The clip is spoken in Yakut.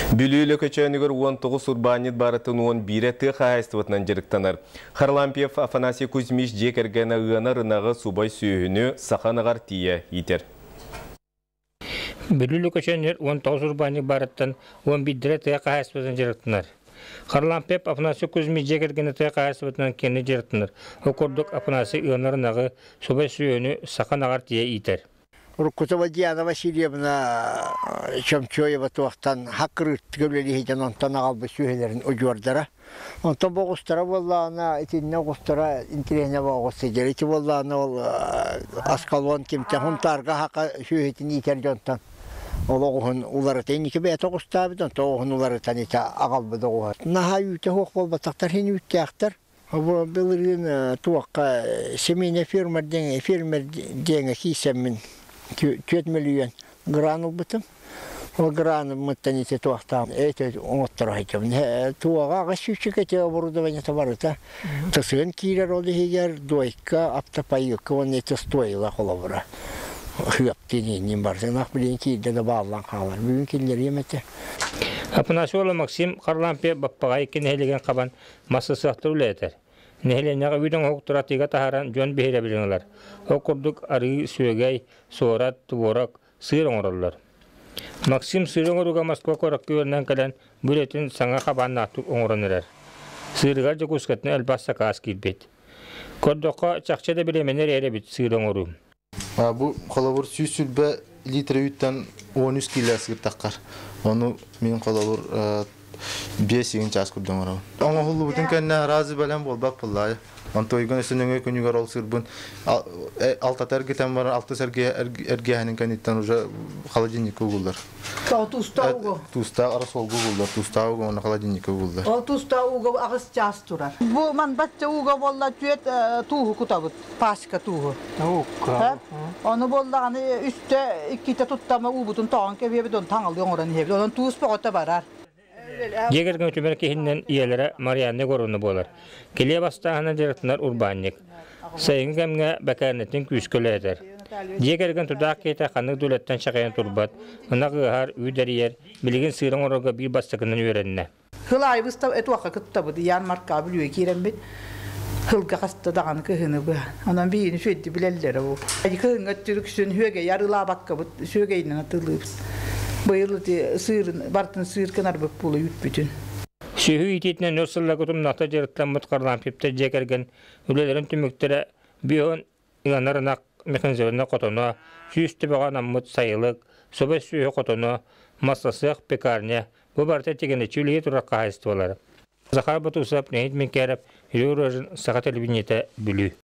Бүлүү Лөкөчөөнүгэр 19 урбаанньыт барытын 11-э тыа хаһаайыстыбатынан дьарыктанар. Харлампьев Афанасий Кузьмич дьиэ кэргэнэ ыанар ынаҕы, субай сүөһүнү саха ынаҕар тиийэ иитэр. Бүлүү Лөкөчөөнүгэр 19 урбаанньыт барыттан 11-дэрэ тыа хаһаайыстыбатынан дьарыктанар. Харлампьев Афанасий Кузьмич дьиэ кэргэнэ тыа хаһаайыстыбатынан киэнэ дьарыктанар. Ол курдук Афанасий ыанар ынаҕы, субай сүөһүнү саха ынаҕар тиийэ иитэр. Уруккута Диана Васильевна Чомчоева туохтан хаккырыыртык үлэлиһитэн онтон аҕалбыт сүөһүлэрин удьуордара. Онтон бу оҕустара буоллаҕына итиннэ оҕустара интириэһинэ оҕус сидьэр. Ити буоллаҕына ол Аскалон кимтэн Хунтаарга хака сүөһүтүн иитэр дьонтон ол оҕуһун уларыта инники бэйэтэ оҕустаабыт, онтон оҕуһун уларытан ити аҕалбыт оҕуһа. Наһаа үүтэ суох буолбатахтар, иһин үүттээхтэр. Бу былырыын туохха семейный фермер диэн фермер диэҥэ киирсэммин 4 мөлүйүөн гран ылбытым. Ол граныммыттан ити туохтаах эти оҥотторо сылдьабын. Туоҕа аҕыс сүүсчүкэ ити оборудованиета барыта тысыгын киирэр ол иһигэр дойка, автопоилка уонна ити стоила холобура. Хыаптыын ииннин барытын ах билигин киирдэ да бааллан хаалар. Бүгүн киллэриэм этэ. Афанасьева Максим Харлампьев Баппаҕай нэһилиэгин хабан мас ысыахтар үлэлэтэр. Нэһилиэнньэҕэ үүт оҥоһуктары атыыга таһааран дьон биһирэбилин ылар. Ол курдук арыы, сүөгэй, суорат, творог, сыыр оҥороллор. Максим сыыр оҥорууга Москва куоракка үөрэнэн кэлэн бу үлэтин саҥа хабааннаахтык оҥорон эрэр. Сыырыгар Дьокуускайтан элбэх сакаас киирбит. Көрдөххө, чахчы да бириэмэни эрэ эбит сыыр оҥоруу. Бу холобур 120 литр үүттэн 13 киилэ сыыртаххар. Ону мин холобур 5 чаас курдук оҥоробун. Оҥоһуллубутун кэннэ разы бэлэм буолбат буоллаайы. Онтуйгун өссө нөҥүө күнүгэр ол сыырбын алтата эргитэн баран алтыс эргиэһэнин кэнниттэн уже холодильникка угуллар. Туустаах угу. Туустаах рассолга угуллар, туустаах угу уонна холодильникка угуллар. Ол туустаах ууга 8 чаас турар. Бу манбачча ууга буолла түөт тууһу кутабыт, пачка тууһу. Ону буоллаҕына үстэ иккитэ туттама уубутун тоҕон кэбиэбит, оны таҥалыы оҥорон иһэбит. Онон туус боҕото барар. Дьиэ кэргэн үтүмэр киһинэн ийэлэрэ Марианна Егоровна буолар. Килиэп астааһынан дьарыктанар урбаанньык. Сайыҥҥы кэмҥэ бэкээринэтин күүскэ үлэлэтэр. Дьиэ кэргэн тутаах киһитэ ханнык да үлэттэн чаҕыйан турбат, ынах ыаһар, үүт эрийэр, билигин сыыр оҥорорго биир бастакынан үөрэннэ. Хыл аайы этуохха кыттабыт, Ян Марка бүлүүгэ киирэммит хылга хаста даҕаны кыһыны быһа. Онон биһини сүөдди билэллэрэ бу. Кыһыҥҥа түрүксүн сүөгэй арыылаабаккабыт сүөгэйинэн атыылыыбыт. Быйыл ити сыырын бартын сыыр кынарбыт буола үүппүтүн. Сүөһү иитиитинэн өр сылларга тумнахта дьарыктаммыт Харлампьевтар дьиэ кэргэн үлэлэрин түмүктэрэ бион ыанар ынах механизированнай хотоно, 100 төбөҕө анаммыт сайылык, собо сүөһү хотоно, массасыах, пекарня бу барыта тигинэччи үлэлии турар хаһаайыстыбалар. Захар Батусов, Леонид Минкеров, Юрий Рожин, Саха телевидениетэ, Бүлүү.